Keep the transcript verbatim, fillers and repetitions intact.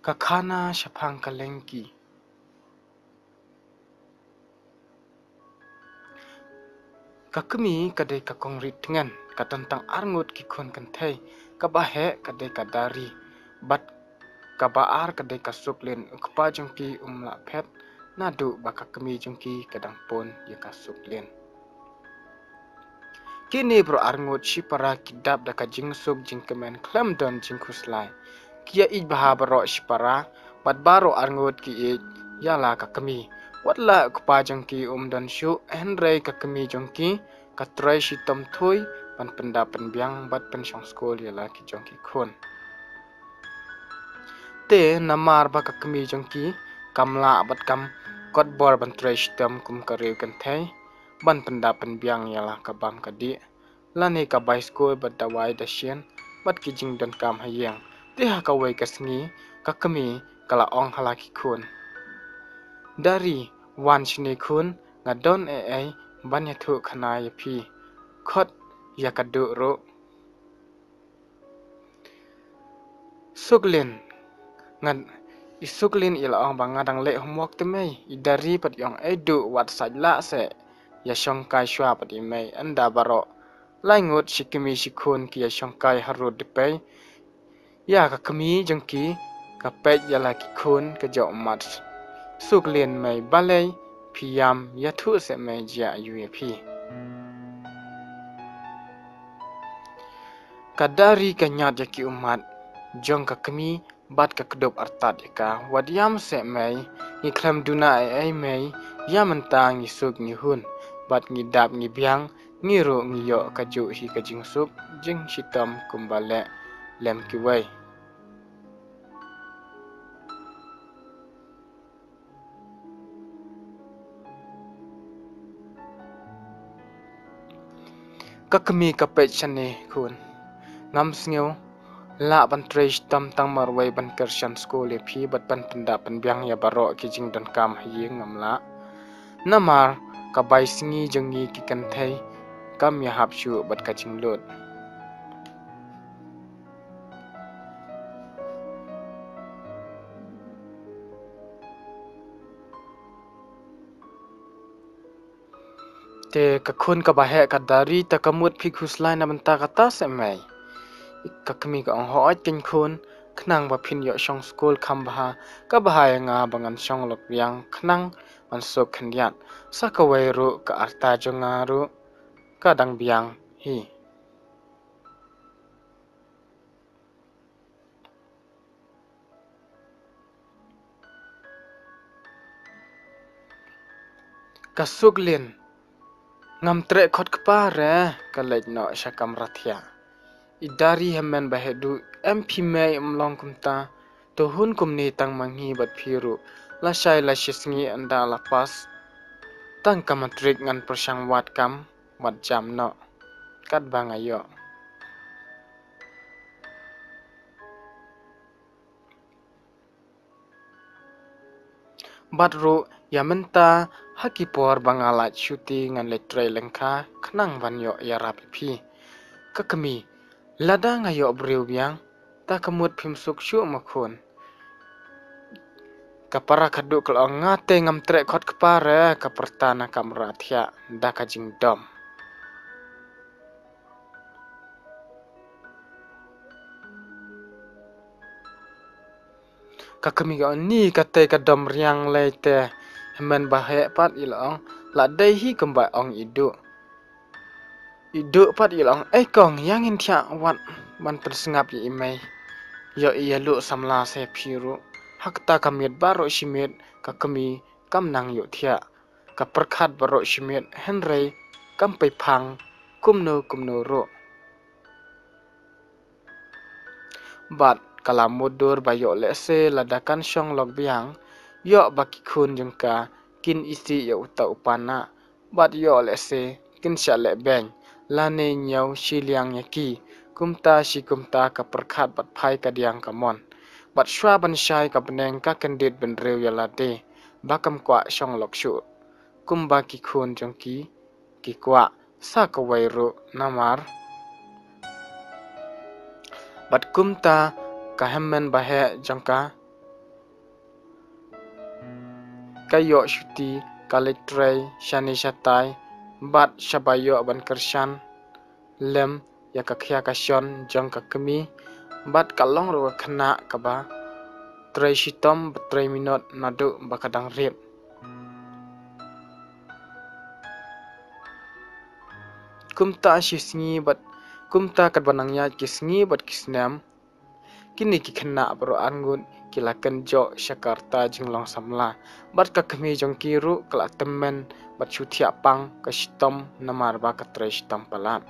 Ka khana shaphang ka lengki. Ka kmie ka dei ka kong rit tngen, ka don tang arngut ki khun kynthei, kaba heh ka dei ka Dari, bad kaba ar ka dei ka Suklin. U kpa jong ki um lah phet, naduh ba ka kmie jong ki ka dang pun ïa ka Suklin. Kine baroh arngut shipara ki dap da ka jingsuk jingkmen khlem don jingkhuslai. Ki ïa ïeit bha baroh shipara, bad baroh arngut ki ïeit ïa la ka kmie. Wat la u kpa jong ki um don shuh, hynrei ka kmie jong ki ka trei shitom thui ban pyndap pynbiang bad pynshong skul ïa la ki jong ki khun. Te namar ba ka kmie jong ki kam lah bad kam kot bor ban trei shitom kum ka riew kynthei ban pyndap pynbiang ïa la ka bam ka dih, lane ka bai skul bad dawai dashin bad ki jingdonkam ha ïing. Te ha kawei ka sngi ka kmie ka la ong ha la ki khun, Dari, wan shane khun, nga don ei ei ban ïathuh khana ïa phi. Khot ïa ka duh ruh. Suklin, nga, i Suklin i la ong ba nga dang leh homework te mei. I Dari pat i ong, ei duh, wat sait lah seh, ïa shongkai shuwa pat i mei. Ynda baroh lai ngut shi kmie shi khun ki ïa shongkai harud dpei, ïa ka kmie jong ki ka peit ïa la ki khun ka jok mat. Suklin mei, balei phi ïam ïathuh seh mei, jia aiu ïa phi. Ka Dari ka ñiad ïa ki ummat jong ka kmie bad ka kdup artat ïa ka, wat ïam seh mei, ngi khlem duna ei ei mei, ïa mynta ngi suk ngi hun bad ngi dap ngi biang, ngi ruh ngi ïoh kajuh hi ka jingsuk jingshitom kumba leh lem kiwei. Ka kmie ka peit shane khun, ngam sngew lah ban trei shitom tang marwei ban kyrshan skul ïa phi bad ban pyndap pynbiang ïa baroh ki jingdonkam ha ïing, ngam lah. Namar ka bai sngi jong ngi ki kynthei kam ïahap shuh bad ka jinglut. Te ka khun kaba heh ka Dari, ta ka mut phi khuslai na bynta kata seh mei. Ka kmie ka ong, hooid kein khun, khnang ba phin ïoh shong skul kham bha, ka bha ïa nga ba ngan shong lok biang khnang ban suk khyndiat. Sa kawei ruh ka rta jong nga ruh ka dang biang hi. Ka Suklin, ngam treh khot kpa re, ka leit noh sha kamra thiah. I Dari, hynmen ba heh duh, em phi mei, ym long kumta. To hun kumne tang ma ngi bad phi ruh. Lashai lashisngi ynda la pass, tang ka matrik ngan pyrshang wad kam wad jam noh katba nga ïoh. Bad ruh ïa mynta ha ki por ba nga lait shuti ngan leit trei lyngkha khnang ban ïoh ïarap ïa phi. Ka kmie, lada nga ïoh briew biang, ta ka mut phim suk shuh ma khun. Ka para khadduh ka la ong, nga te ngam treh khot kpa re, ka pyrta na kamra thiah da ka jingdom. Ka kmie ka ong, ni katei ka dom riang lei te, hynmen ba heh pat i la ong, la dei hi kumba ong i Duh. I Duh pat i la ong, ei kong, ïa ngin thiah wad ban pynsngap ïa i mei. Ïoh i ïaluh samla sa ïa phi ruh. Ha kata ka miet baroh shi miet ka kmie kam nang ïohthiah. Ka pyrkhat baroh shi miet hynrei kam pei phang kumno kumno ruh. Bad ka la mutdur ba ïoh lehse lada kan shong lok biang, ïoh ba ki khun jong ka kin isih ïa uta u pana, bad ïoh lehse kin shah leh beiñ lane ñiew shiliang ïa ki. Kumta shi kumta ka pyrkhat bad phai kadiang ka mon. Bad shuwa ban shai ka bneng ka kyndit bynriew ïa lade ba kam kwah shong lok shuh kumba ki khun jong ki ki kwah sa kawei ruh namar. Bad kumta ka hynmen ba heh jong ka ka ïoh shuti, ka leit trei shane shatai, bad shaba ïoh ban kyrshan lem ïa ka khia ka shon jong ka kmie, bad ka long ruh ka khynnah kaba trei shitom bad trei minot naduh ba ka dang rep. Kumta shi sngi bad kumta katba nang ïaid ki sngi bad ki snem, kine ki khynnah baroh arngut ki la kynjoh sha ka rta jinglong samla, bad ka kmie jong ki ruh ka la tymmen bad shu thiah pang ka shitom namar ba ka trei shitom palat.